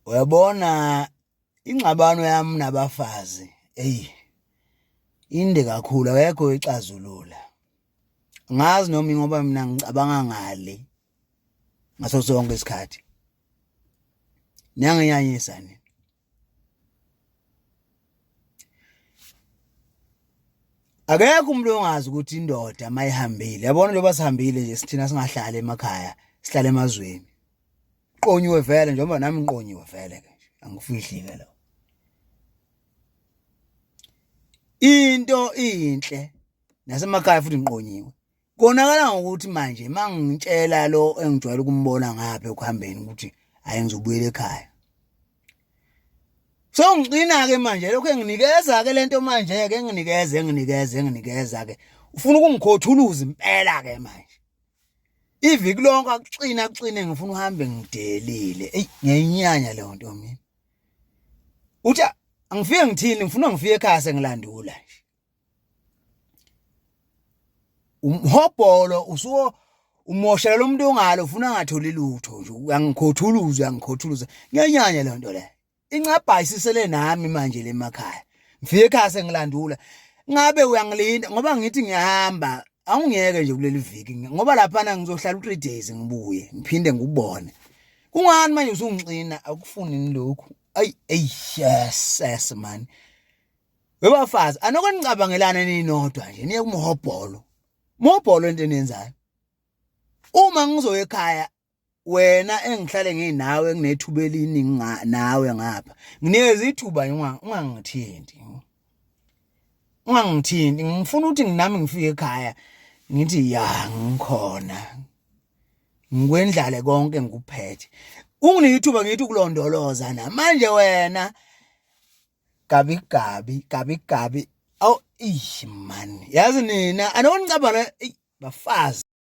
Uyabona ingxabano yami nabafazi eyi inde kakhulu akekho oyixazulula. Angazi noma ingoba mina ngicabanga ngale ngaso sonke isikhathi. Niyanginyanyisa nina. Akekho umuntu ongazi ukuthi indoda mayihambile yabona njengoba sihambile nje sithina singahlali emakhaya sihlale emazweni qonyiwe vele njengoba nami ngiqonyiwe vele ke nje angifihli ke lo into inhle nasemakhaya futhi ngiqonyiwe Konakala ngokuthi manje mangitshela lo engijwayele ukumbona ngapha ekuhambeni ukuthi hayi ngizobuyela ekhaya. So ngicina ke manje lokho enginikeza ke lento manje ke enginikeza enginikeza enginikeza ke ufuna ukungikhothuluza impela ke manje. Iviki lonke akuxina akuxine ngifuna uhambe ngidelile. Ey ngiyayinyanya leyo nto mina. Uthi angifike ngithini ngifuna ngifike ekhaya sengilandula nje. Umhobholo usuke umoshela lo muntu ongalo ufuna angatholi lutho nje uyangikhothuluza uyangikhothuluza ngiyenyanya le nto le incabha isisele nami manje le emakhaya ngifike ekhaya sengilandula ngabe uyangilinda ngoba ngithi ngiyahamba awungiyeke nje kuleli viki ngoba laphana ngizohlala u-3 days ngibuye ngiphinde ngikubone kungani manje usungixina akufuni lokhu ayi eyi yes yes man Webafazi anoko nicabangelane ninodwa nje niye kumhobholo. Mhobholo into eniyenzayo. Uma ngizoya ekhaya wena engihlale nginawe enginethuba eliningi nawe ngapha nginikeza ithuba ungangithinti. Ungangithinti ngifuna ukuthi nginami ngifike ekhaya ngithi ya ngikhona. Ngikwendlale konke ngikuphethe. Unginike ithuba ngithi ukulondoloza na manje wena gabi gabi gabi gabi awu ish man yazi nina anonicabanga bafazi.